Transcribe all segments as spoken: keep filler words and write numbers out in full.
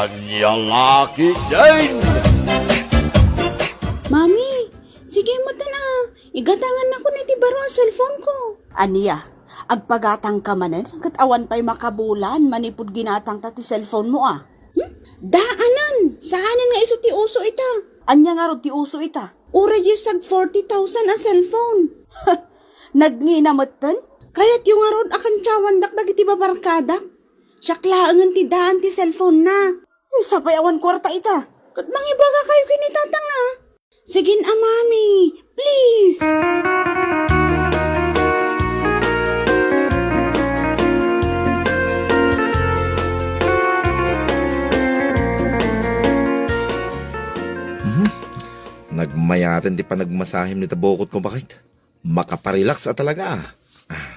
Ania nga ketdin? Mami, sige metten a. Igatangannakon iti baro a cellphone ko. Ania, agpagatangka manen ket awan pay makabulan manipud ginatangta ti cellphone mo a? Hmm? Daanen, saanen nga isu ti uso ita. Ania ngarud ti uso ita? Uray diay sag forty thousand a cellphone. Nagngina metten? Kayatyo ngarud a kantiawandak dagiti babarkadak? Siak laengen ti daan ti cellphone na. Sapay awan kuarta ita. Ket mangibagakayo ken ni tatang a. Sige a, mami. Please. Mhm. Nagmayaten ti panagmasahim ni tabukot ko, bakit? Makaparelax a talaga, ah.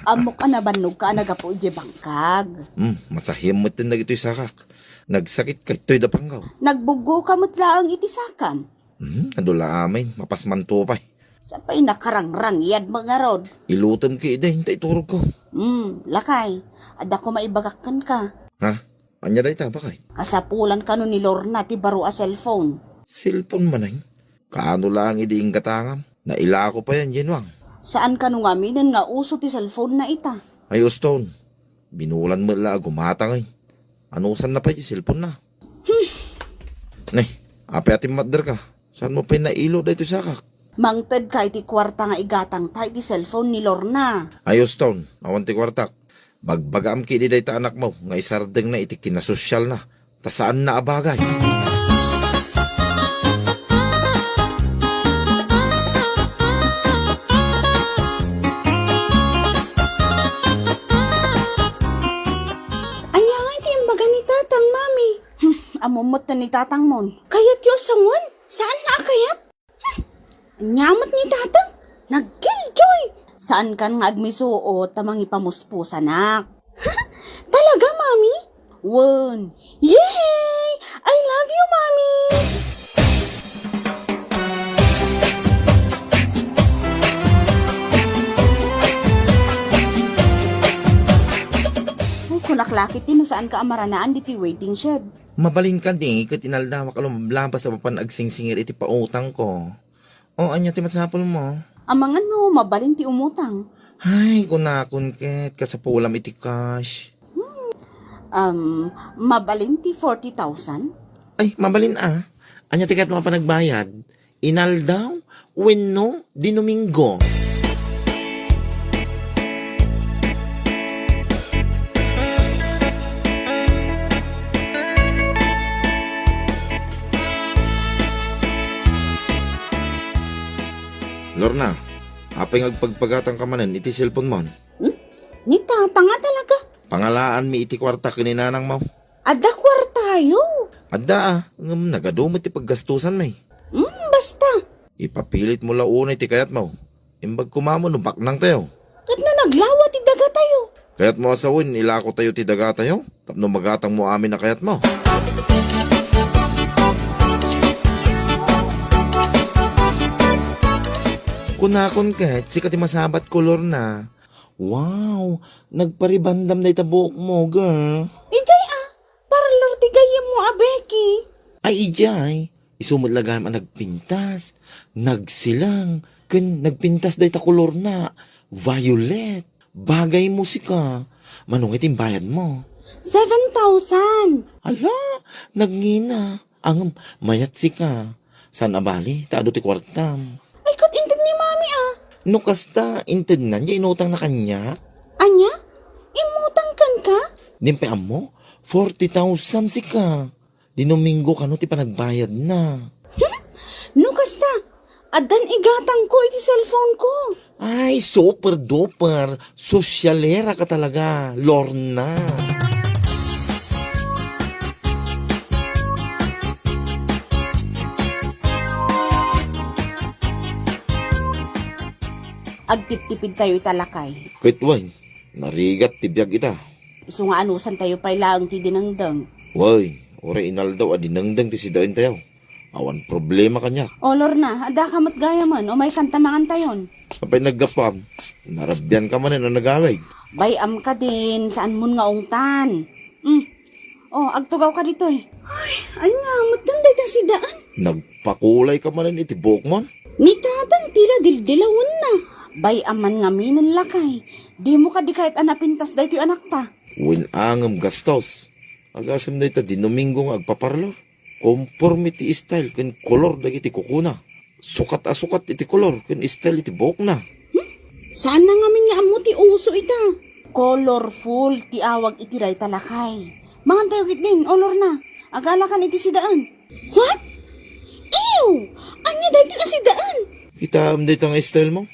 Ammok a nabannogka a naggapu idiay bangkag. Hmm, masahim metten dagitoy sakak. Nagsakitka ditoy dapanggaw. Nagbuggoka met laeng iti sakam. Hmm, adu la amin, mapasmanto pay. Sapay nakarangrangyad met ngarud. Ilutem ketdi, ta iturogko. Hmm, lakay, adda koma ibagak kenka. Ha? Ania dayta, bakit? Kasapulan kano ni Lorna ti baro a cellphone. Cellphone manen? Kaano laeng idi inggatangam? Nailako payen, Jenwang. Saan kano ngaminen nga uso ti cellphone na ita? Ay, uston. Binulan met la a gumatangen. Anusanna pay ti cellphone na? Hmm. Ne, apay a timmatderka? Saanmo pay nailo daytoy sakak? Mangtedka iti kuarta nga igatangta iti cellphone ni Lorna. Ay, uston. Awan ti kuartak. Bagbagaam ketdi dayta anakmo nga isardengna iti kinasosyalna, ta saanna a bagay. Ania ngay ti imbaga ni tatang, mami? Hmm, ammom metten ni tatangmon. Kayatyo a sawen? Saanna a kayat? Ania met ni tatang? Nagkilljoy! Saankan nga agmisuot ta mangipamuspusanak. Talaga, mami? Wen. Yay! I love you, mami! Ay, kunak la ketdi no saanka a maranaan ditoy waiting shed. Mabalin kadi ket inaldawak a lumablabas a mapan agsingsingir iti pautangko. O, ania ti masapulmo? Amangan no mabalin ti umutang. Ay, kunakon ket, kasapulam iti cash. Um, mabalin ti forty thousand? Ay, mabalin a. Ania ti kayatmo a panagbayad? Inaldaw wenno Dinuminggo? Lorna, apay nga agpagpagatangka manen iti cellphone mon? Hmm? Ni tatang a talaga? Pangalaanmi iti kuarta ken ni nanangmo. Adda kuartayo? Adda a, ngem nagadu met ti paggastusanmi. Hmm, basta. Ipapilitmo la unay ti kayatmo. Imbag koma mo no baknangtayo. Ket no naglawa ti dagatayo? Kayatmo a sawen, ilakotayo ti dagatayo tapno magatangmo amin a kayatmo? Kunakon ket, sika ti masabatko, Lorna. Wow, nagparibandam dayta buokmo, girl. Idiay a, parlor ti gayyemmo a Becky. Ay, idiay. Isu met la gayam a nagpintas, nagsilang, ken nagpintas dayta kolorna, violet. Bagaymo sika. Mano ngay ti imbayadmo? Seven thousand. Ala, nagngina. Ngem, mayat sika. Saan a bali, ta adu ti kuartam. Ay, ket inted ni Mami a. No kasta, intedna, diay inutangna kaniak. Ania? Immutang kenka? Diak pay ammo, forty thousand sika. Dinuminggo kano ti panagbayadna. Hmm? No kasta, addan igatangko iti cellphone ko. Ay, super duper. Sosyalera ka talaga, Lorna. Agtiptipid tayo ita, lakay. Ket wen, narigat ti biag ita. Isu nga anusan tayo pay laeng ti dinengdeng. Wen, uray inaldaw a dinengdeng ti sidaentayo. Awan problema kaniak. O, Lorna, adda ka met gayamen, umay kanta mangantayon. Apay naggapuam? Narabian ka manen a nagawid. Bay-am kadin, saan mon nga ungtan? Hmm. O, agtugaw ka ditoy. Ay, Ania, metten dayta sidaan? Nagpakulay ka manen iti buokmon? Ni tatang ti la dildilawenna. Bay-am man ngaminen, lakay. Dimo kadi kayat a napintas daytoy anakta? Wen a ngem gastos. Agasem dayta Dinomingo nga agpaparlor. Komporme ti style ken kolor dagiti kukuna. Sukat a sukat iti kolor ken style iti buokna. Hmm? Saanna ngamin nga ammo ti uso ita. Colorful ti awag iti dayta, lakay. Mangantayo ketdin, o Lorna. Agalakan iti sidaan. What? Ew! Ania daytoy a sidaan? Kitaem dayta nga style mo?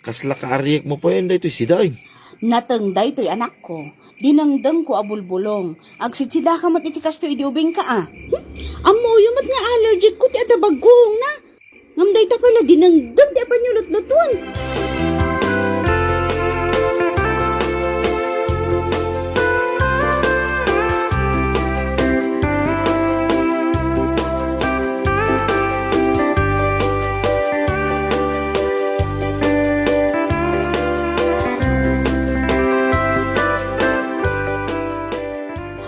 Kasla kaariekmo payen daytoy sidaan. Nateng daytoy, anakko. Dinengdengko a bulbulong. Agsidsidaka met iti kastoy idi ubingka a. Hmm? Ammoyo met nga allergic ko ti adda bagguongna. Ngem dayta pay la dinengdeng ti apannyo lutlutuan.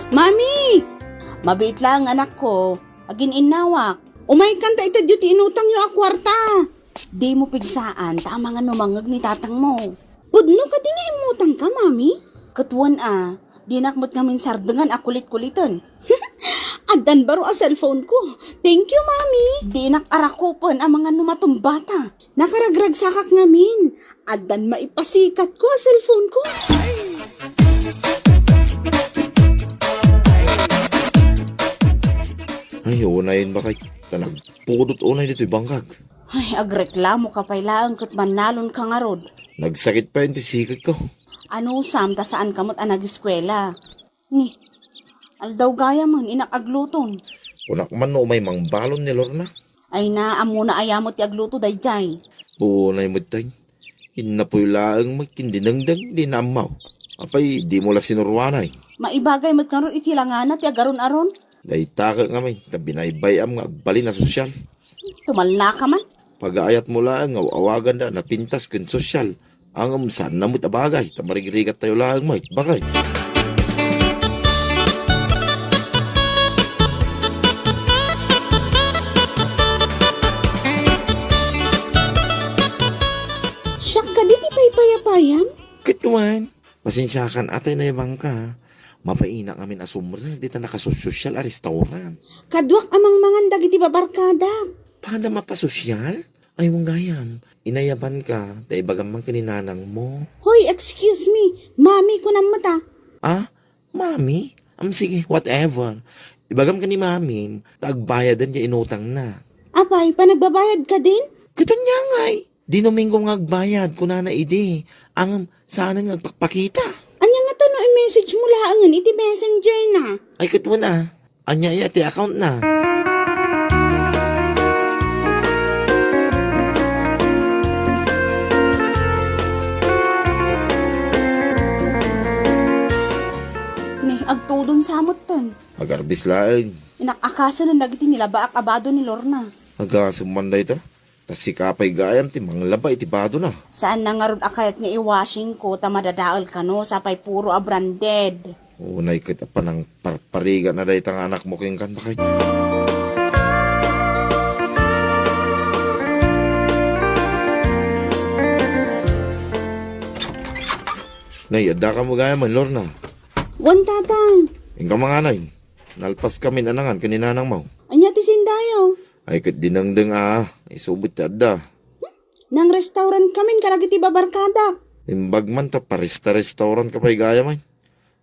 Mami! Mabiit laeng, anakko. Agin-innawak. Umaykan ta itedyo ti inutangyo a kuarta. Dimo pigsaan ta amangan no mangngeg ni tatangmo. Pudno kadi nga immutangka, Mami? Ket wen a, dinak met ngamin sardengan a kulit-kuliten. Addan baro a cellphone ko. Thank you, Mami. Dinak arakupen amangan no matumbata. Nakaragragsakak ngamin. Addan maipasikatko a cellphone ko. Ay, unayen, bakay. Ta nagpudot unay ditoy bangkag. Ay, agreklamo ka pay laeng ket mannalon ka ngarud. Nagsakit pay ti siketko. Anusam ta saan ka met a nageskuela. Ni, aldaw gayamen, inak agluton. Kunak man no umay mangbalon ni Lorna. Ay na, ammona aya met ti agluto daydiay. Unay met tay. Innapoy laeng met ken dinengdeng, di naammaw. Apay, dimo la sinuruanay. Maibagay met ngarud iti langana ti agaron-aron. Dayta ket ngamin, ta binaybay-am nga agbalin a sosyal. Tumallaka man. Pagaayatmo laeng nga aw-awaganda a napintas ken sosyal. Ngem saanna met a bagay, ta marigrigattayo laeng met, bakay. Siak kadi ti paypayapayam? Ket wen, pasensiakan a tay naibangka. Mapainak ngamin a sumrek dita nakasosyal a restaurant. Kaduak a mangmangan dagiti babarkadak. Pada mapasosyal? Ay, wen gayam, inayabanka, ta ibagam man ken ni nanangmo. Hoy, excuse me. Mami, kunam met a. Ah? Mami? Am, sige, whatever. Ibagam ken ni Mamim, ta agbayaden ti inutangna. Apay, panagbabayad ka din? Ket ania ngay? Dinomingo nga agbayad, kunana idi. Ngem, saanen nga agpakpakita. Ania ngata no i-message mo laengen iti messenger na? Ay, ket wen a. Ania aya ti account na? Ni, agtudon sa metten. Agarbis laeng. Inak-akasen dagiti nilabaak a bado ni Lorna. Agasem man dayta. Ta sika pay gayam ti manglaba iti badona. Saanna ngarud a kayat nga i-washing ko ta madadael kano, sapay puro a branded. Unay ket a panangparparigana dayta nga anakmo kenkan, bakay. Nay, adda kamo gayam, Lorna? Wen, Tatang. Inka mangan. Nalpas kami nanangan ken ni nanangmo. Ania ti sindayo? Ay, ket dinengdeng a, isu met ti adda. Nang-restaurant kamin kadagiti babarkadak. Imbag man ta paresta-restaurant ka pay gayam ay.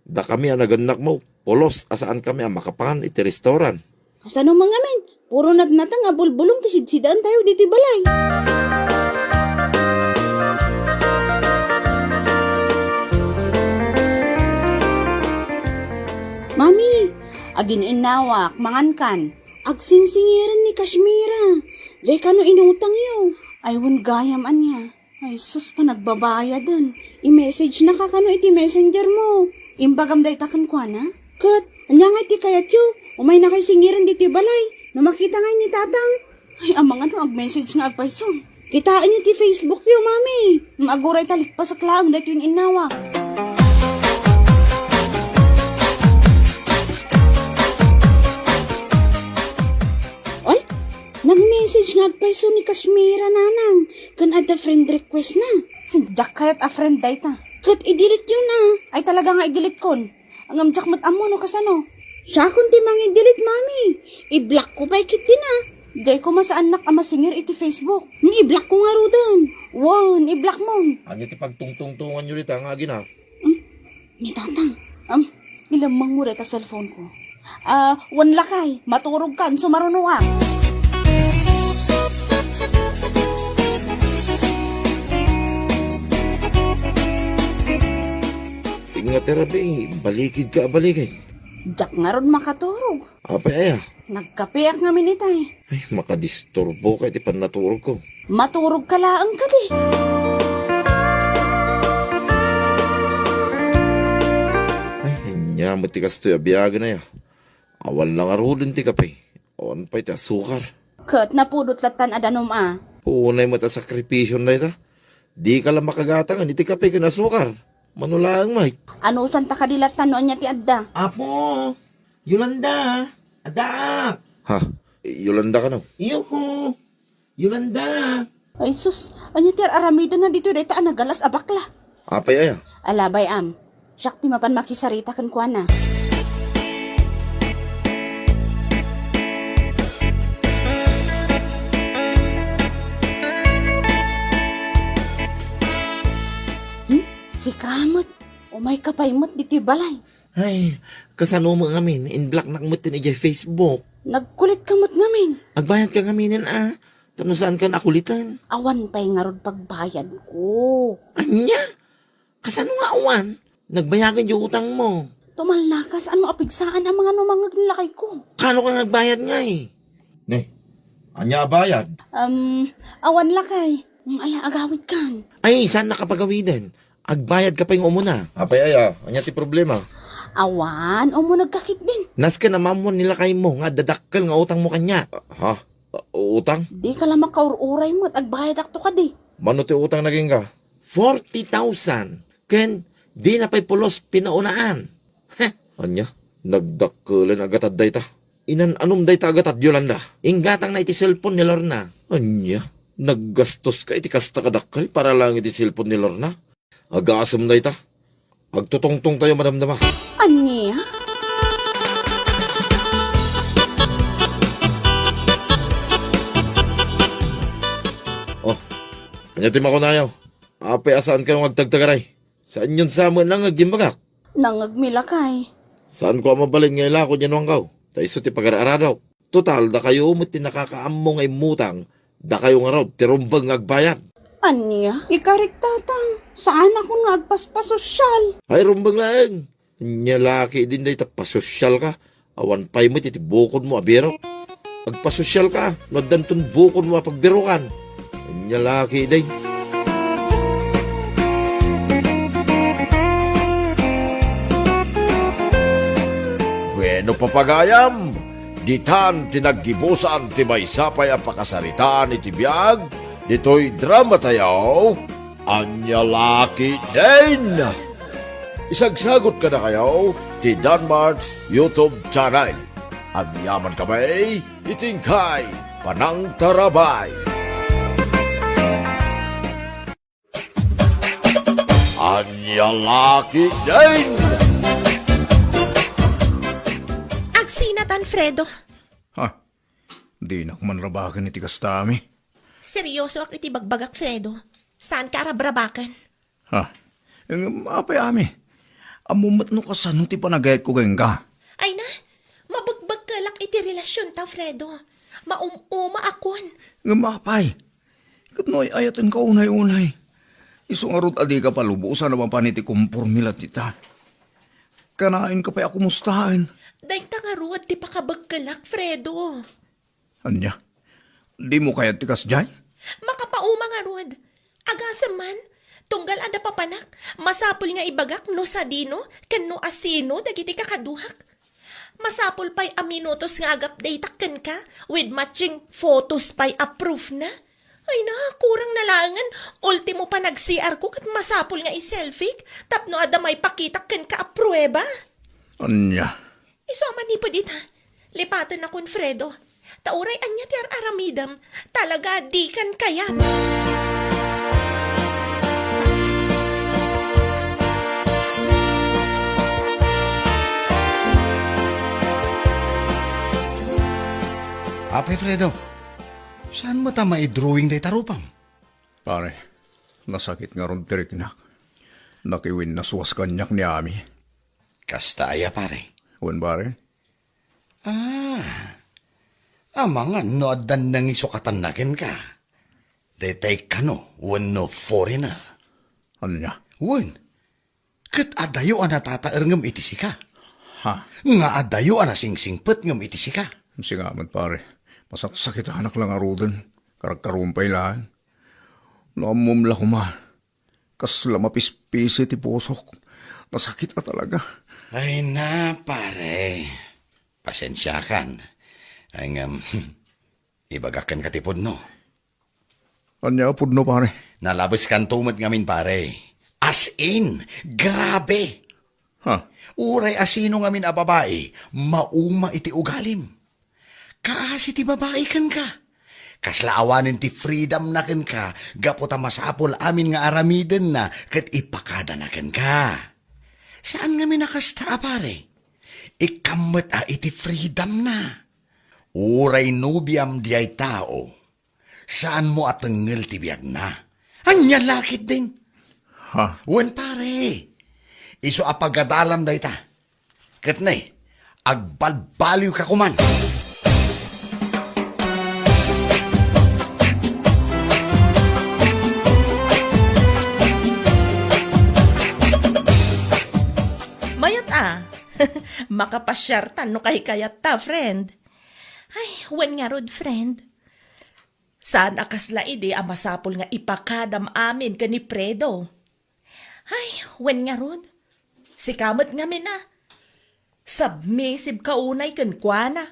Dakami a nagannakmo, pulos a saankami a makapangan iti restaurant. Kasano man ngamin? Puro natnateng a bulbulong ti sidsidaentayo ditoy balay. Mami, agin-innawak, mangankan. Agsingsingiren ni Kashmira. Jay kano inutangyo? Ay, wen gayam ania. Ay, sus, panagbabayaden. I-message na ka kano iti messenger mo. Imbagam dayta kenkuana. Ket, ania nga iti kayatyo? Umay na kay singiren ditoy balay. No makita nga ni Tatang. Ay, amangan no ag-message nga agpayso. Kitaenyo ti Facebook yo, Mami. Maaguray ta likpasak laeng daytoy innawak. Message nga agpayso ni Kashmira, nanang, ken adda friend request na. Diak kayat a friend dayta. Ket i-delete yo na. Ay, talaga nga i-delete kon. Ngem diak met ammo no kasano. Siakon ti mangi-delete, mami. I-block ko pay ketdi na. Dayko masaannak a masingir iti Facebook. Nga i-block ko ngaruden. Wen, i-block mon. Ania ti pagtungtungtungan yo dita nga agina? Hmm? Ni Tatang. Um, ilemmeng mo dayta cellphone ko. Ah, wen lakay, maturog kan, sumarunoak. Ingat, Rabi, balikid ka, balikid. Diak ngarud makaturog. Apay aya? Nagkapeak ngamin itay. Ay, makadisturbo ka iti pannaturog ko. Maturog ka laeng kadi. Ay, ania met ti kastoy a biagen aya. Awan la ngaruden ti kape. Awan pay ti asukar. Ket napudot lattan a danum a. Unay met a sakripisyon dayta. Di ka la makagatangan iti kape ken asukar. Mano laeng met. Anusanta kadi lattan no ania ti adda? Apo! Yolanda! Addaak! Ha? Yolanda kano? Yuhu! Yolanda! Ay sus, ania ti ar-aramidenna ditoy dayta a nagalas a bakla? Apay aya? Alabay am. Siak ti mapan makisarita kenkuana. Hmm? Sika met. Umay ka pay met ditoy balay. Ay, kasano met ngamin, in-blocknak met ken idiay Facebook. Nagkulit ka met ngamin. Agbayad ka ngaminen a, tapno saan ka nakuliten. Awan pay ngarud pagbayad ko. Ania? Kasano nga awan? Nagbayagan di utang mo. Tumalnakas, ano a pigsaan a mga numangag ni lakay ko? Kano ka nga agbayad ngay? Ne, ania a bayad? Um, awan lakay. Ala, agawid kan. Ay, saan nakapagawiden? Agbayad ka pay nga umuna. Apay aya, ania ti problema? Awan, umuneg ka ketdin. Nasken a maammuan ni lakay mo nga adda dakkel nga utang mo kaniak. Ha? Utang? Di ka la makaur-uray met, agbayad akto kadi. Mano ti utang nagingga? Forty thousand. Ken di na pay pulos pinaunaan. Heh, ania? Nagdakkelen a gatad dayta. Inan-anom dayta a gatad, Yolanda. Inggatangna iti cellphone ni Lorna. Ania? Naggastos ka iti kasta kadakkel para laeng iti cellphone ni Lorna? Agasem dayta. Agtutungtong tayo, madamdama. Ania? Oh, ania ti makunayo? Apay a saan kayo nga agtagtagaray? Saanyon sa met nangngeg ti imbagak? Nangngegmi lakay. Saanko a mabalin nga ilako diay nuangko. Ta isu ti pagar-aradok. Total, dakayo met ti nakakaammo nga immutang. Dakayo ngarud ti rumbeng nga agbayad. Ania? Ikarik, Tatang. Saanakon nga agpaspasosyal. Ay, rumbeng laeng. Ania la ketdin dayta pasosyal ka? Awan pay met iti bukodmo a birok. Agpasosyal ka no addanton bukodmo a pagbirokan. Ania la ketdin. Bueno, papagayam, ditan ti naggibusan ti maysa pay a pakasaritaan iti biag ditoy drama tayo. Ania la ketdin! Isagsagot kadakayo ti Danmart's YouTube channel. Agyaman kami iti inkay panangtarabay. Ania la ketdin! Agsinatan, Fredo. Ha? Dinak man rabaken iti kasta, Ami. Seryosoak iti bagbagak, Fredo. Saanka a rabrabaken. Ha? Ngem apay, Ami? Ammom met no kasano ti panagayatko kenka. Ay na, mabegbekkelak iti relasionta, Fredo. Maum-umaakon. Ngem apay? Ket no ay-ayatenka unay-unay, isu ngarud a dika palubosan a mapan iti komporme latta. Kanaenka pay a kumustaen. Dayta ngarud ti pakabekkelak, Fredo. Ania? Dimo kayat ti kasdiay? Makapauma ngarud. Agasem man, tunggal adda papanak, masapul nga ibagak no sadino ken no asino dagiti kakaduak. Masapul pay a minutos nga agupdate-ak kenka with matching photos pay a proof na. Ay na, kurang na laengen, ultimo panag-C R ko ket masapul nga i-selfie tapno adda maipakitak kenka a prueba. Ania? Isu a manipud ita, lipatennakon, Fredo. Ta uray ania ti ar-aramidem, talaga dikan kayat. Apay Fredo, saan mo ta maidrawing dayta rupam? Pare, nasakit ngarud ti riknak. Nakiwinnaswas kaniak ni Ami. Kasta aya, pare? Wen, pare. Ah. Amangan no addan nangisokatanna kenka. Daytay kano wenno foreigner. Ania? Wen. Ket adayo a natataer ngem iti sika. Ha? Nga adayo a nasingsingpet ngem iti sika. Sika met, pare. Masaksakitanak la ngaruden. Karkarkarupam pay laeng. No ammom la koma. Kasla mapispisi ti pusok. Nasakit a talaga. Ay na, pare. Pasensiakan. Ay ngem, ibagak kenka ti pudno. Ania a pudno, pare? Nalabeskanto met ngamin, pare. As in, grabe. Ha? Uray a sino ngamin a babai, mauma iti ugalim. Kaasi ti babai kenka. Kasla awanen ti freedom na kenka gapu ta masapul amin nga aramidenna ket ipakadana kenka. Saan ngamin a kasta a pare. Ikkam met a iti freedom na. Uray nobiam diay tao, saanmo a tengngel ti biagna. Ania la ketdin? Ha? Wen pare, isu a pagadalam dayta. Ket ne, agbalbaliwka koman. Mayat a. Makapasiartan no kaykayatta, friend. Ay, wen ngarud, friend. Saan a kasla idi a masapul nga ipakadam amin ken ni Fredo. Ay, wen ngarud. Sika met ngamin a. Submissive ka unay kenkuana.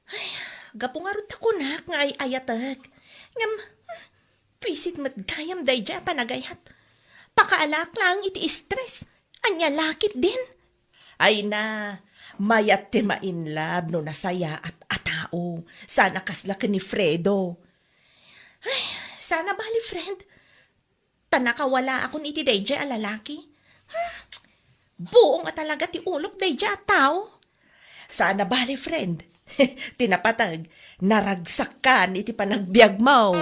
Ay, gapu ngarud ta kunak nga ay-ayatek. Ngem, hmm, pisit met gayam daydiay a panagayat. Pakaalaak laeng iti stress. Ania la ketdin? Ay na, mayat ti ma-in love no nasayaat a tao. Saan a kasla ken ni Fredo. Ay, saan a bali, friend. Ta nakawalaakon iti daydiay a lalaki. Hmm, buong a talaga ti ulok daydiay a tao. Saan a bali, friend. Ti napateg, naragsakkan iti panagbiagmo.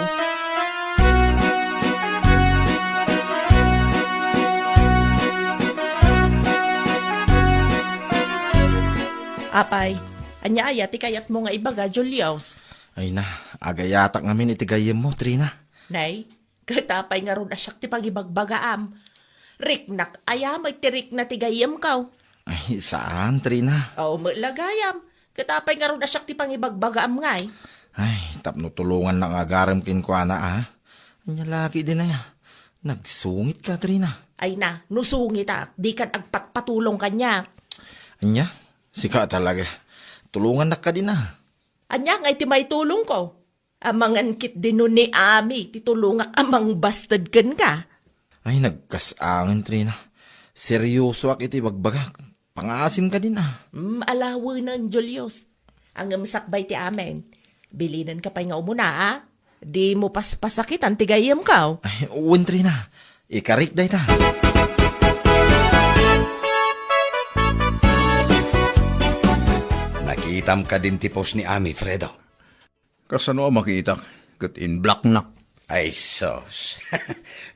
Apay, ania aya ti kayatmo nga ibaga, Julius? Ay na, agayatak ngamin iti gayyemmo, Trina. Nay, ket apay ngarud a siak ti pangibagbagaam? Riknak aya met ti rikna ti gayyemko? Ay, saan, Trina. Aw, met la gayam. Ket apay ngarud a siak ti pangibagbagaam ngay? Ay, tapno tulongannak nga agarem kenkuana, a. Ania la ketdin aya? Nagsungit ka, Trina. Ay na, no sungitak, dikan agpatpatulong kaniak. Ania? Sika talaga. Tulongannak kadi a. Ania ngay ti maitulongko? Amangan ketdi no ni Ami ti tulongak a mangbasted kenka. Ay, nagkas-angin, Trina. Seryosoak iti ibagbagak. Pangasim kadi a. Mm, alawenen, Julius. Ngem sakbay ti amin, bilinenka pay nga umuna, a? Dimo paspasakitan ti gayyemko. Ay, wen, Trina. Ikarik dayta. Nakitam kadin ti post ni Ami, Fredo? Kasano a makitak ket in-blocknak? Ay, sus.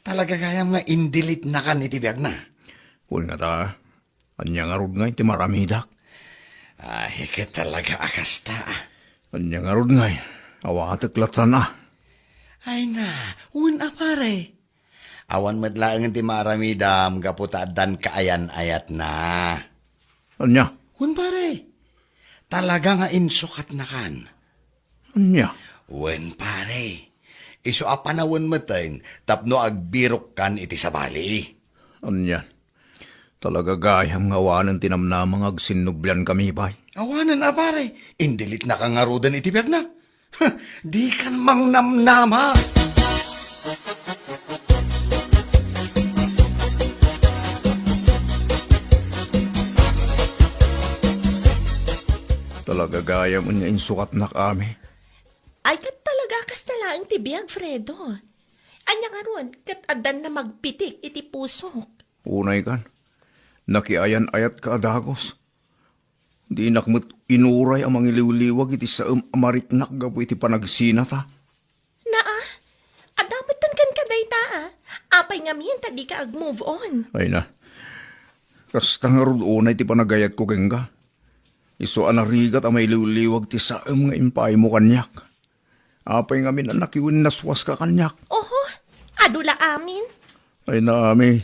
Talaga gayam nga in-delete-nakan iti biagna? Wen ngata, ania ngarud ngay ti maaramidak? Ay, ket talaga a kasta. Ania ngarud ngay, awatek latta a. Ay na, wen a pare. Awan met laengen ti maaramidam gapu ta addan kaayan-ayatna. Ania? Wen pare. Talaga nga insukatnakan. Ania? Wen, pare. Isu a panawen metten tapno agbirokkan iti sabali. Ania? Talaga gayam nga awanen ti namnama nga agsinnubliankami pay? Awanen a, pare. In-delete-naka ngaruden iti biagna. Dikan mangnamnama. Talaga gayam nga insukatnak, Ami. Ay, ket talaga kasta laeng ti biag, Fredo. Ania ngarud, ket addan na magpitik iti pusok? Unay kan, nakiayan-ayatka a dagus. Dinak met inuray a mangiliwliwag iti saem a mariknak gapu iti panagsinata. Naa, adda metten kenka dayta, a. Apay ngamin ta dika ag-move on? Ay na, kasta ngarud unay ti panagayatko kenka. Isu a narigat a mailiwliwag ti saem nga impaaymo kaniak. Apay ngamin a nakiwinnaswaska kaniak? Oho, adu la amin. Ay na, Ami,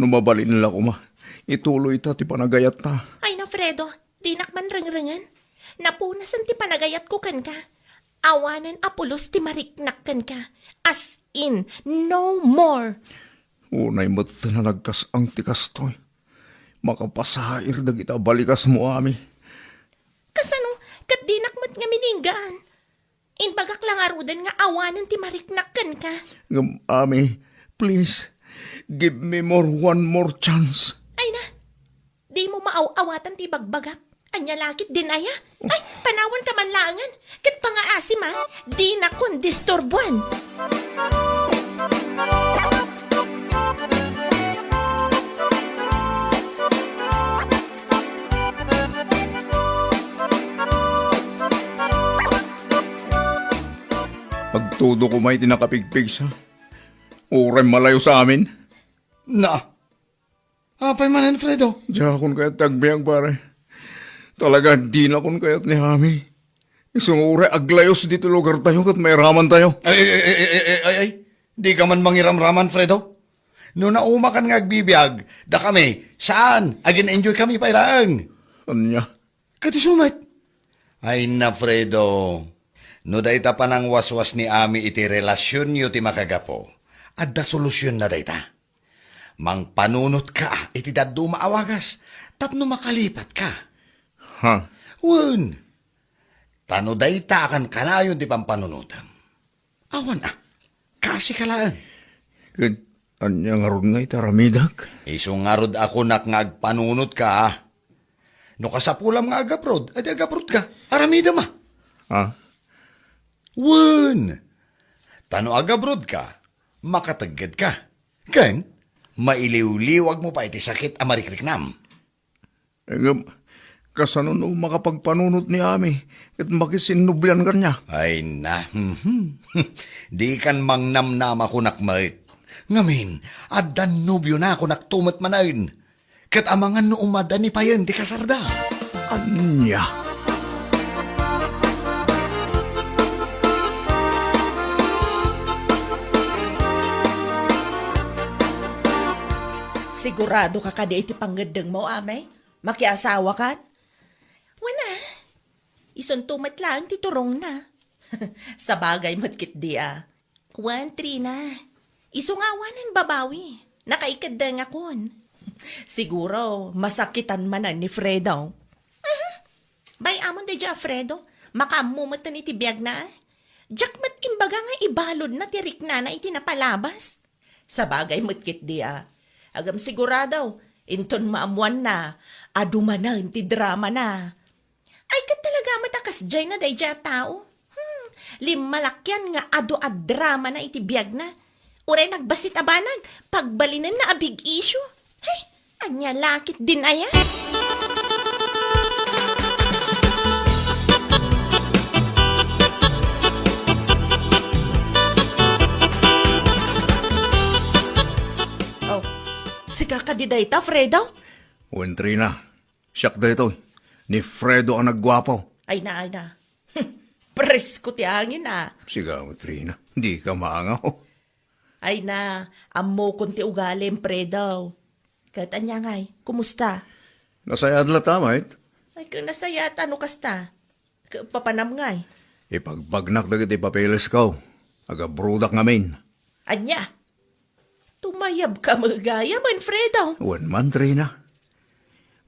no mabalin la koma, ituloyta ti panagayatta. Ay na, Fredo, dinak man rengrengen. Napunasen ti panagayatko kenka. Awanen a pulos ti mariknak kenka. As in, no more. Unay met a nagkas-ang ti kastoy. Makapasair dagita a balikasmo, Ami. Kasano? Ket dinak met ngamin inggaan. Imbagak la ngaruden nga awanen ti mariknak kenka. Ngem, Ami, please, give me more, one more chance. Ay na, dimo maaw-awatan ti ibagbagak. Ania la ketdin aya? Ay, panawanka man laengen. Ket pangaasima, dinakon disturbuan. Agtudo koma iti nakapigpigsa. Uray malayos amin. Na, apay manen, Fredo? Diakon kayat ti agbiag, pare. Talaga, dinakon kayat ni Ami. Isu nga uray aglayos ditoy lugartayo ket mairamantayo. Ay, ay, ay, ay, ay, ay, ay. Dika man mangiramraman, Fredo. No naumakan nga agbibiag, dakami, saan, agin-enjoy kami pay laeng. Ania? Ket isu met. Ay na, Fredo. No dayta panangwaswas ni Ami iti relasionyo ti makagapu, adda solusionna dayta. Mangpanunotka iti dadduma a wagas tapno makalipatka. Ha? Wen, ta no dayta a kankanayon ti pampanunotem, awan a, kaasika laeng. Ket ania ngarud nga iti aramidek? Isu ngarud a kunak nga agpanunotka, a. No kasapulam nga agabrod, adi agabrodka. Aramidem a. Ha? Wen, ta no agabrodka, makateggedka. Ken, mailiwliwagmo pay ti sakit a marikriknam. Ngem, kasano no makapagpanunot ni Ami ket makisinnublian kaniak? Ay na, mhm. Dikan mangnamnama kunak met. Ngamin, addan nobiona kunakto met manen. Ket amangan no umada ni payen ti kasarda. Ania? Sigurado ka kadi iti pangngeddengmo, Amay? Makiasawakan? Wen a, isunto met laeng ti turongna. Sabagay met ketdi a. Wen, Trina, isu nga awanen babawi, nakaikeddengakon. Siguro, masakitan manen ni Fredo. Aha. Bay-amon daydiay a Fredo, makaammo metten iti biagna, a. Diak met imbaga nga ibaludna ti riknana iti napalabas. Sabagay met ketdi a. Ngem sigurado, inton maammoanna, adu manen ti dramana. Ay, ket talaga met a kasdiayna daydiay a tao. Hmm, limmalakian nga adu a dramana iti biagna. Uray nagbassit a banag, pagbalinenna a big issue. Hey, ania la ketdin aya? Oh, sika kadi dayta, Fredo? Wen, Trina. Siak daytoy, ni Fredo a nagguapo. Ay na, ay na. Presko ti angin, a. Sika, Trina, dika maangaw. Ay na, ammokon ti ugalim, Fredo. Ket ania ngay, kumusta? Nasayaat latta, met? Ay, ket nasayaat, a no kasta. Ket papanam ngay? Ipagbagnak dagiti papelesko. Agabrodak ngamin. Ania? Tumayabka met gayam, Fredo? Wen man, Trina.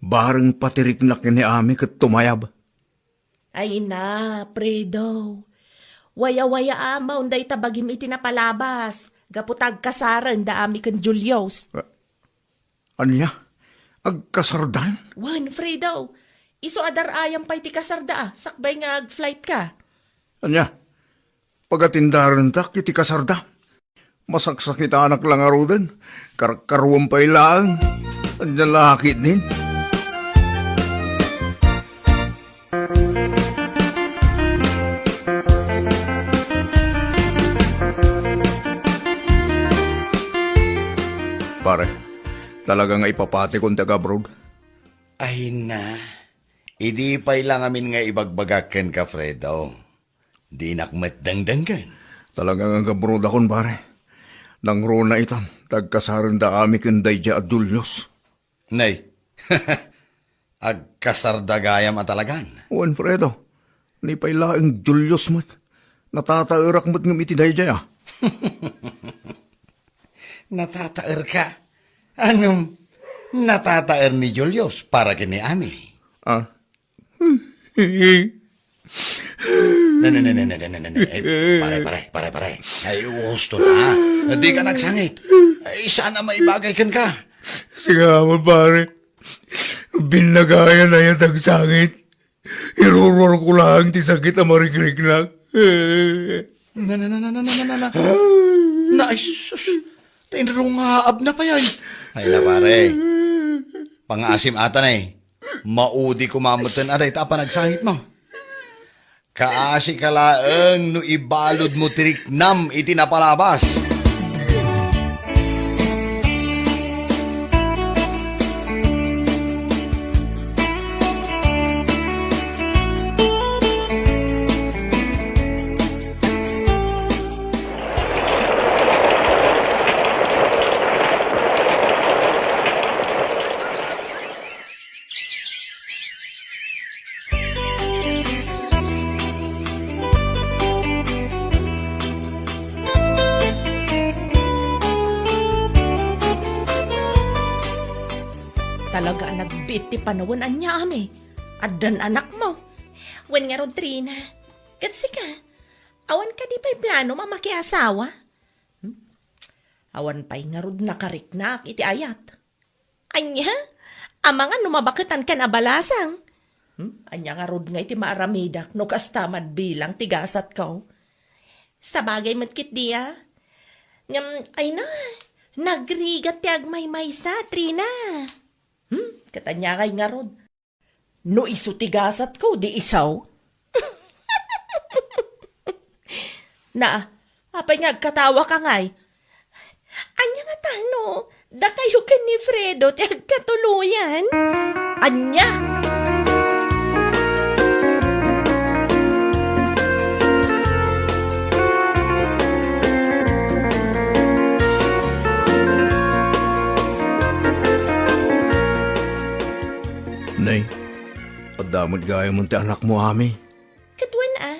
Bareng patiriknak ni Ami ket tumayab. Ay na, Fredo. Waya-wayaam dayta bagim iti napalabas, gapu ta agkasaren da Ami ken Julius. A-, ania? Agkasardan? Wen, Fredo. Isu a dar-ayam pay ti kasarda a, sakbay nga ag-flight ka. Ania? Pagatindarentak iti kasarda? Masaksakitanak la ngaruden. Karkaruam pay laeng. Ania la ketdin? Pare, talaga nga ipapatikon ti ag-abroad? Ay na, idi pay la ngamin nga ibagbagak kenka, Fredo. Dinak met dengdenggen. Talaga nga ag-abroadakon, pare. Nangruna itan, ta agkasarenda Ami ken daydiay a Julius. Nay, agkasarda gayam a talagan. Wen, Fredo, ni pay laeng Julius met. Natataerak met ngem iti daydiay a. Natataerka? Ngem, natataer ni Julius para ken ni Ami. Ah? Ne, ne, ne, ne, ne, ne, ne, ne. Ay, pare, pare, pare, pare. Ay, husto na, ha? Dika agsangit. Ay, saan a maibagay kenka. Sika man, pare. Binnagayan aya ti agsangit. Iruruarko laeng ti sakit a marikriknak. Na, na, na, na, na, na, na, na. Na, ay, sus. Ta inrungaabna pay, ay. Ay na, pare. Pangaasim ata, nay. Maudi koma metten a dayta a panagsangitmo. Kaasika laeng no ibaludmo ti riknam iti napalabas. Talaga a nagbiit ti panawen, ania, Ami? Addan anakmo? Wen ngarud, Trina. Ket sika, awan kadi pay planom a makiasawa? Hmm? Awan pay ngarud nakariknaak iti ayat. Ania? Amangan no mabaketankan a balasang? Hmm? Ania ngarud ngay ti maaramidak no kasta met bilang ti gasatko? Sabagay met ketdi a. Ngem, ay na, nagrigat ti agmaymaysa, Trina. Hmm? Ket ania ngay ngarud? No isu ti gasatko, di isu. Na, apay nga agkatawaka ngay? Ania ngata no dakayo ken ni Fredo ti agkatuloyan? Ania? Nay, adda met gayam ti anakmo, Ami. Ket wen a,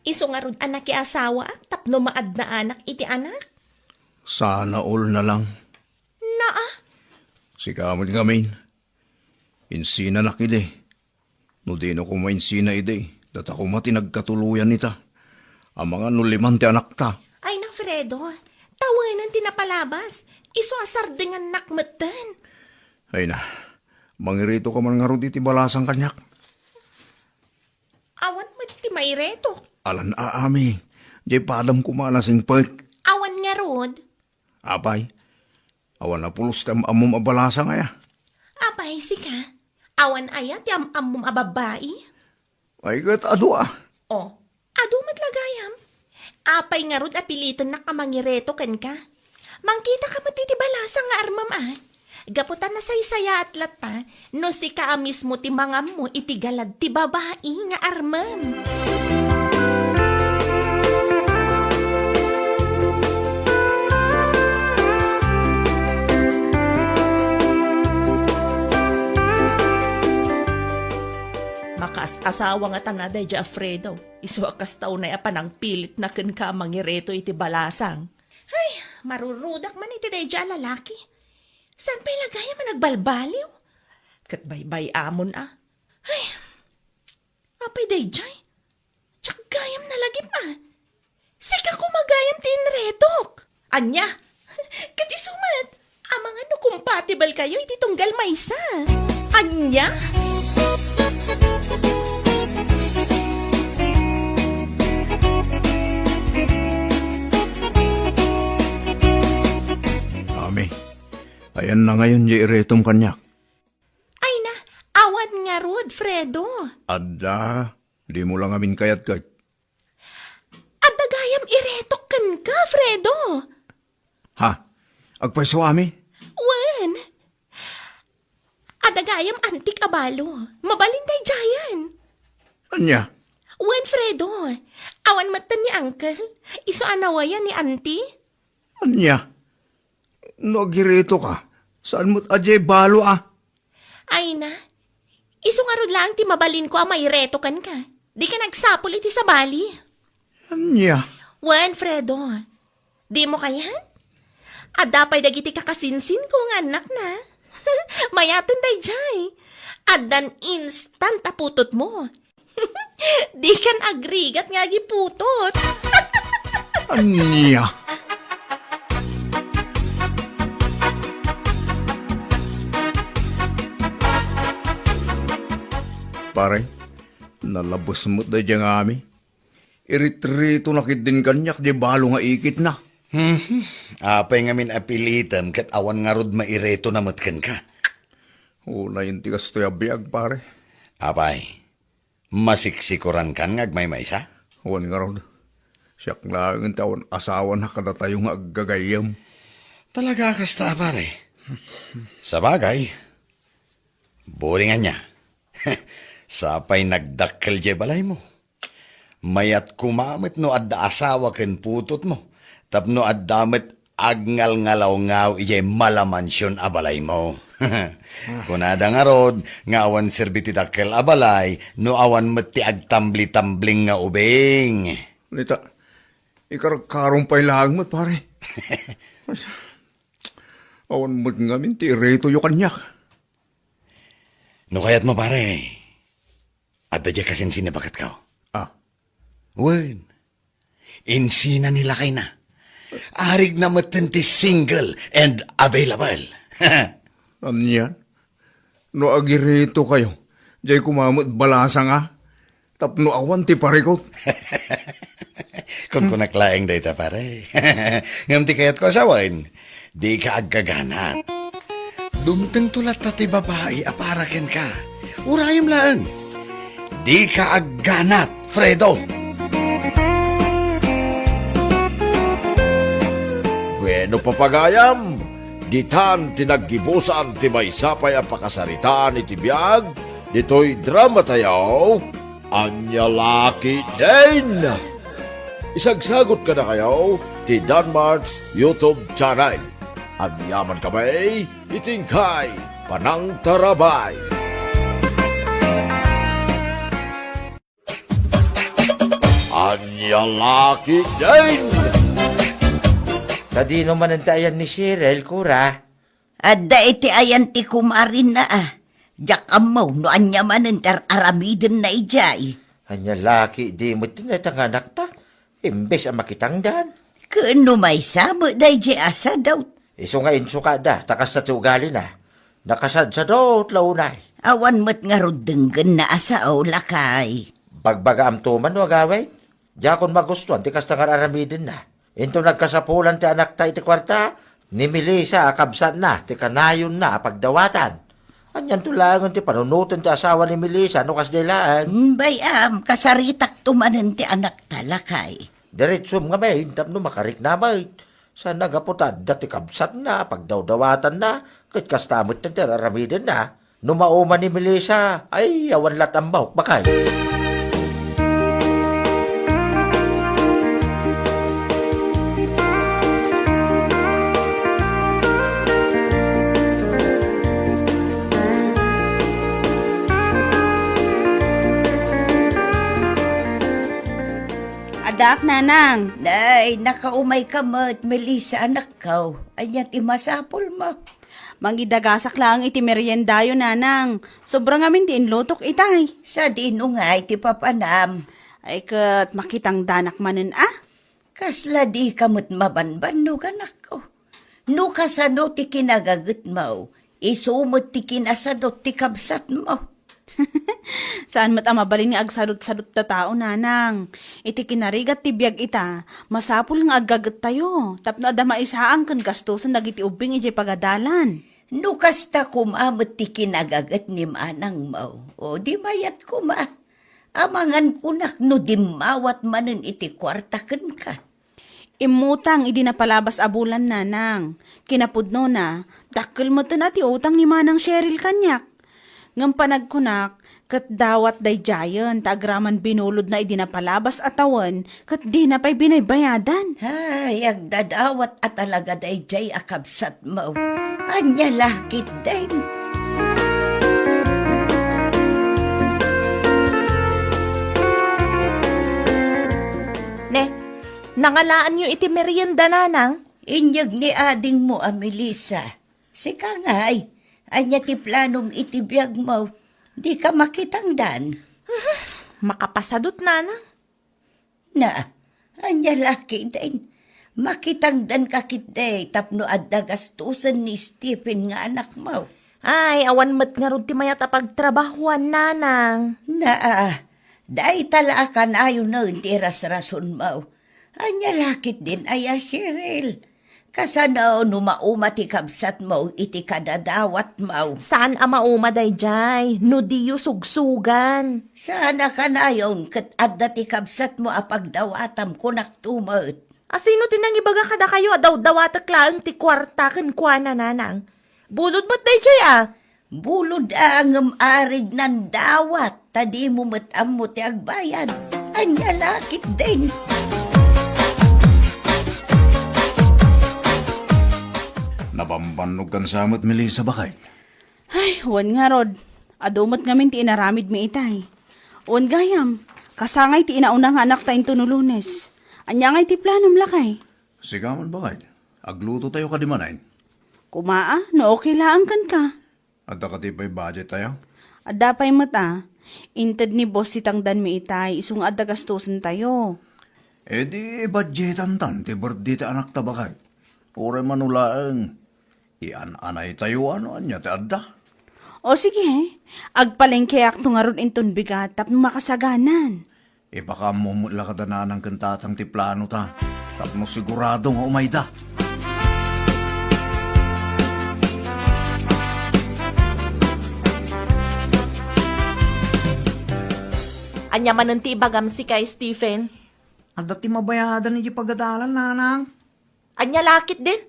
isu ngarud a nakiasawaak tapno maadnaanak iti anak? Sana all na lang. Naa? Sika met ngamin. Insinanak idi. No dino koma insina idi, data koma ti nagkatuloyan ita. Amangan no liman ti anakta. Ay na, Fredo, tawenan ti napalabas. Isu a sardengannak metten. Ay na, mangiritoka man ngarud iti balasang kaniak. Awan met ti mairetok. Alan a, Ami. Diay padam koma a nasingpet. Awan ngarud. Apay, awan a pulos ti am-ammom a balasang aya? Apay, sika? Awan aya ti am-ammom a babbai? Ay, ket adu a. O, adu met la gayam. Apay ngarud a pilitennak a mangireto kenka? Mangkitaka met iti balasang nga armem a. Gapu ta nasaysayaat latta no sika a mismo ti mangammo iti galad ti babai nga armem. Makaas-asawa ngata daydiay a Fredo. Isu a kasta unay a panangpilitna kenka a mangireto iti balasang. Ay, marurudak man iti daydiay a lalaki. Saan pay la gayam a nagbalbaliw? Ket baybay-amon a. Ay, apay daydiay? Diak gayam nalagip a. Sika koma gayam ti inretok. Ania? Ket isu met, amangan no compatible kayo iti tunggal maysa. Ania? Ami, ayanna ngayon diay iretom kaniak? Ay na, awan ngarud, Fredo. Adda, dimo la ngamin kayat ket. Adda gayam iretok kenka, Fredo. Ha? Agpayso, Ami? Wen. Adda gayam antik a balo. Mabalin daydiayen. Ania? Wen, Fredo. Awan metten ni Uncle. Isu a nawayan ni Auntie. Ania? No agiretoka, saan met a diay balo a? Ay na, isu ngarud laeng ti mabalinko a maireto kenka. Dika nagsapul iti sabali. Ania? Wen, Fredo. Dimo kayat? Adda pay dagiti kakasinsinko nga annakna. Mayaten daydiay. Addan instant a putotmo. Dikan agrigat nga agiputot. Ania? Pare, nalabes met daydiay nga Ami. Iritritona ketdin kaniak diay balo nga ikitna. Hmm. Apay ngamin a pilitem ket awan ngarud mairetona met kenka? Unayen ti kastoy a biag, pare. Apay, masiksikurankan nga agmaymaysa? Wen ngarud. Siak laeng ti awan asawana kadatayo nga aggagayyem. Talaga a kasta, pare? Sabagay, buring ania. Sapay nagdakkel diay balaymo. Mayat koma met no adda asawa ken putotmo, tapno adda met agngalngalawngaw idiay malamansion a balaymo. Kunada ngarud nga awan serbi ti dakkel a balay no awan met ti agtamblitambling nga ubing. Nita, ikarkarom pay laeng met, pare. Awan met ngamin ti iretoyo kaniak. No kayatmo, pare, adda diay kasinsin a baketko. Ah. Wen, insina ni lakayna. Arigna metten ti single and available. Anian? No agiretokayo, diay koma met balasanga, tapno awan ti parikut. Kunkunak laeng dayta, pare. Ngem ti kayatko a sawen, dika aggaganat. Dumtengto latta ti babai a para kenka. Urayem laeng. Dika agganat, Fredo. Bueno, papagayam, ditan ti naggibusan ti maysa pay a pakasaritaan iti biag ditoy dramatayo, Ania La Ketdin. Isagsagut kadakayo ti Danmart's YouTube channel. Agyamankami iti inkay panangtarabay. Ania La Ketdin. Sadino manen ti ayan ni Cheryl, Kura? Adda iti ayan ti kumarinna a. Diak ammo no ania manen ti ar-aramidenna idiay. Ania La Ketdin met ti naitanganakta, imbes a makitangdan. Ken no maysa met daydiay a sadot. Isu nga insukada, ta kasta ti ugalina. Nakasadsadot la unay. Awan met ngarud denggenna a sao, lakay. Bagbagaamto man no agawid? Diakon magustuan ti kasta nga ar-aramidenna. Inton nagkasapulan ti anakta iti kuarta, ni Melissa a kabsatna ti kanayonna a pagdawatan. Anianto laengen ti panunoten ti asawa ni Melissa no kasdiay laeng? Mm, bay-am, kasaritakto manen ti anakta, lakay. Diretsom ngamin tapno makarikna met. Sana gapu ta adda ti kabsatna a pagdawdawatanna, ket kasta met ti ar-aramidenna. No mauma ni Melissa, ay, awan lat' a maukbakay. Addaak, nanang. Nay, nakaumayka met, Melissa, anakko. Ania ti masapulmo? Mangidagasak laeng iti meriendayo, nanang. Sobra ngamin ti inlutok itay. Sadino ngay ti papanam? Ay, ket makitangdanak manen a? Kasla dika met mabanbannog, anakko. No kasano ti kinagagetmo, isu met ti kinasadot ti kabsatmo. Saan met a mabalin nga agsadutsadut ta tao, nanang. Iti kinarigat ti biag ita, masapul nga aggagettayo tapno adda maisaang ken gastosen dagiti ubbing idiay pagadalan. No kasta koma met ti kinagaget ni manangmo, o di mayat koma. Amangan kunak no dimmawat manen iti kuarta kenka. Immutang idi napalabas a bulan, nanang. Kinapudnona, dakkel metten a ti utang ni Manang Cheryl kaniak. Ngem panagkunak, ket dawat daydiayen ta agraman binulodna idi napalabas a tawen ket dina pay binaybayadan. Ay, agdadawat a talaga daydiay a kabsatmo. Ania la ketdin? Ne, nangalaanyo iti merienda, nanang? Inyeg ni adingmo a Melissa. Sika ngay, ania ti planom iti biagmo? Dika makitangdan? Makapasadut, nanang. Na, ania la ketdin? Makitangdanka ketdi tapno adda gastosen ni Stephen nga anakmo. Ay, awan met ngarud ti mayat a pagtrabahuan, nanang. Na, dayta la a kanayonen ti irasrasonmo. Ania la ketdin aya, Cheryl? Kasano no mauma ti kabsatmo iti kadadawatmo? Saan a mauma daydiay no diyo sugsugan. Saan a kanayon ket adda ti kabsatmo a pagdawatam, kunakto met. A sino ti nangibaga kadakayo a dawdawatek laeng ti kuarta kenkuana, nanang? Bulod met daydiay a. Bulod a ngem arignan dawat, ta dimo met ammo ti agbayad. Ania la ketdin? Nabambannog kan sa met, Melissa, baket? Ay, wen ngarud. Adu met ngamin ti inaramidmi itay. Wen gayam, kasangay ti inauna nga anakta intono Lunes. Ania ngay ti planom, lakay? Sika man, baket. Aglutotayo kadi manen. Kumaa, no okay laeng kenka. Adda kadi pay budget tayo? Adda pay met a. Inted ni boss ti tangdanmi itay, isu nga adda gastosentayo. E di budgetantan ti birthday ti anakta, baket. Uray mano laeng, ian-anaytayo no ania ti adda. O sige, agpalengkeakto ngarud inton bigat tapno makasaganan. Ipakaammo met la kada nanang ken tatang ti planota tapno sigurado nga umayda. Ania manen ti ibagam sika, Stephen? Adda ti mabayadan iti pagadalan, nanang. Ania la ketdin?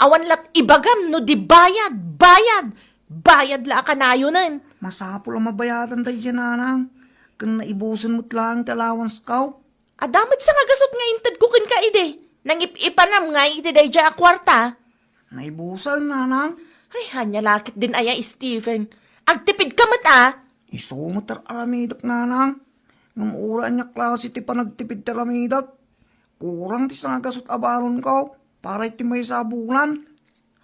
Awan lat ibagam no di bayad, bayad, bayad la a kanayonen. Masapul a mabayadan daydiay, nanang. Ken naibusen met laeng ti allowance ko. Adda met sangagasut nga intedko kenka idi. Nangip-ipanam nga iti daydiay a kuarta. Naibusen, nanang. Ay, ania la ketdin aya, Stephen. Agtipidka met a. Isu met ti ar-aramidek, nanang. Ngem uray ania klase ti panagtipid ti aramidek. Kurang ti sangagasut a balonko para iti maysa a bulan.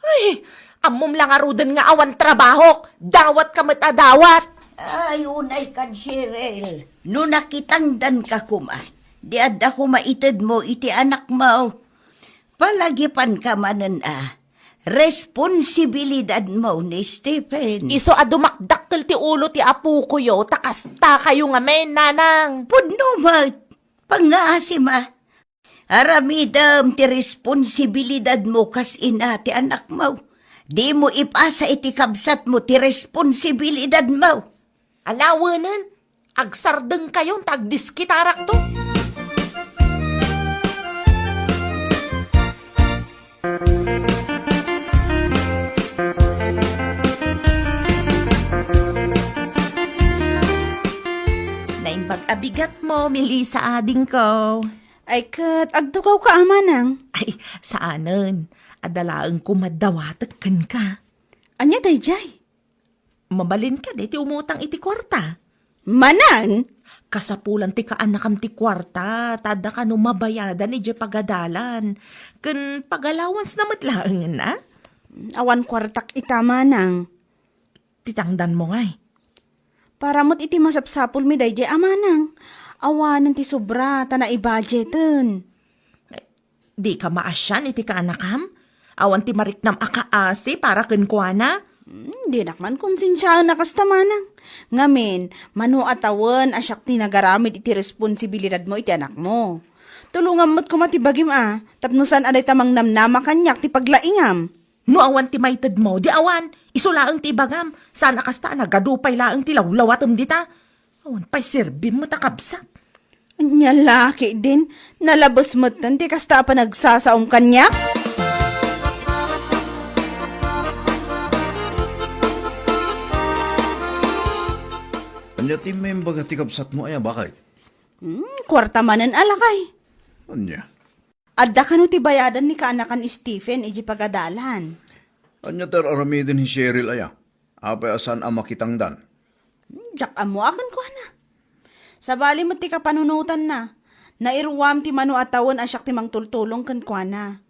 Ay, ammom la ngaruden nga awan trabahok. Dawatka met a dawat. Ay, unay kan, Cheryl. No nakitangdanka koma, di adda koma itedmo iti anakmo. Palagipanka manen a responsibilidadmo ni Stephen. Isu a dumakdakkel ti ulo ti apokoyo, ta kastakayo ngamin, nanang. Pudno met. Pangngaasim a. Aramidem ti responsibilidadmo kas ina ti anakmo. Dimo ipasa iti kabsatmo ti responsibilidadmo. Alawenen, agsardengkayon ta agdiskitarakto. Naimbag a bigatmo, Melissa, adingko. Ay ket, agtugawka a manang? Ay, saanen. Adda laeng koma dawatek kenka. Ania daydiay? Mabalin kadi ti umutang iti kuarta? Manan? Kasapulan ti kaanakam ti kuarta, ta adda kano mabayadan idiay pagadalan. Ken pag-allowance na met laengen a? Awan kuartak ita, manang. Ti tangdanmo ngay? Para met iti masapsapulmi daydiay a manang. Awanen ti sobra, ta naibudgeten. Dika maasian iti kaanakam? Awan ti mariknam a kaasi para kenkuana? Hmm, dinak man konsensiaen a kasta, manang. Ngamin, mano a tawen a siak ti nagaramid iti responsibilidadmo iti anakmo. Tulongam met koma ti bagim a, tapno saan a dayta mangnamnama kaniak ti paglaingam. No awan ti maitedmo, di awan. Isu laeng ti ibagam. Saan a kasta a nagadu pay laeng ti lawlawatem dita. Awan pay serbim met a kabsat. Ania la ketdin, nalabes metten ti kasta a panagsasaom kaniak? Ania ti imbaga ti kabsatmo aya, baket? Hmm, kuarta manen a lakay. Ania? Adda kano ti bayadan ni kaanakan Stephen iti pagadalan. Ania ti ar-aramiden ni Cheryl aya? Apay a saan a makitangdan? Diak ammo a kenkuana. Sabali met ti kapanunotanna, nairuam ti mano a tawen a siak ti mangtultulong kenkuana.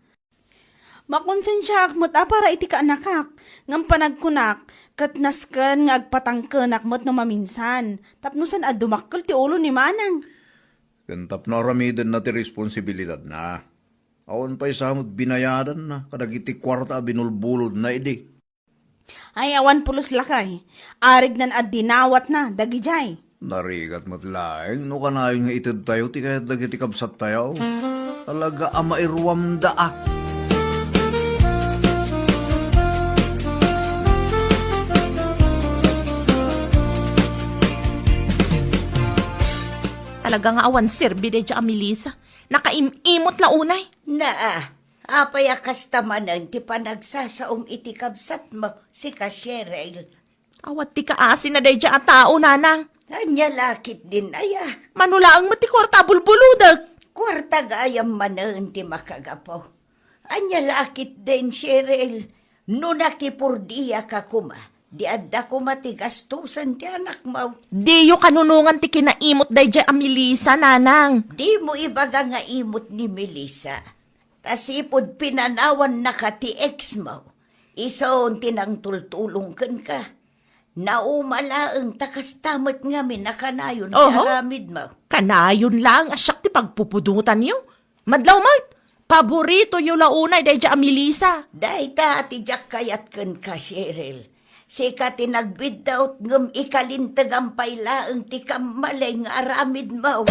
Makonsensiaak met a para iti kaanakak, ngem panagkunak, ket nasken nga agpatangkenak met no maminsan, tapno saan a dumakkel ti ulo ni manang. Ken tapno aramidenna ti responsibilidadna. Awan pay sa met binayadanna kadagiti kuarta a binulbulodna idi. Ay, awan pulos lakay. Arignan a dinawatna dagidiay. Narigat met laeng no kanayon nga itedtayo ti kayat dagiti kabsattayo. Talaga a mairuamda a. Talaga nga awan serbi daydiay a Melissa. Nakaim-imot la unay. Naa, apay a kasta manen ti panagsasaom iti kabsatmo, sika Cheryl? Awan ti kaasina daydiay a tao, nanang. Ania la ketdin aya? Mano laeng met ti kuarta a bulbulodek? Kuarta gayam manen ti makagapu. Ania la ketdin, Cheryl? No nakipurdiaka koma, di adda koma ti gastusen ti anakmo. Diyo kanunongan ti kinaimot daydiay a Melissa, nanang. Dimo ibaga nga imot ni Melissa. Ta sipud pinanawannaka ti exmo, isun ti nangtultulong kenka. Nauma laeng ta kasta met ngamin a kanayon ti Oho. aramidmo. Kanayon laeng a siak ti pagpupudotanyo. Madlaw met, paboritoyo la unay daydiay a Melissa. Dayta ti diak kayat kenka, Cheryl. Sika ti nagbiddut ngem ikalintegam pay laeng ti kammalay nga aramidmo.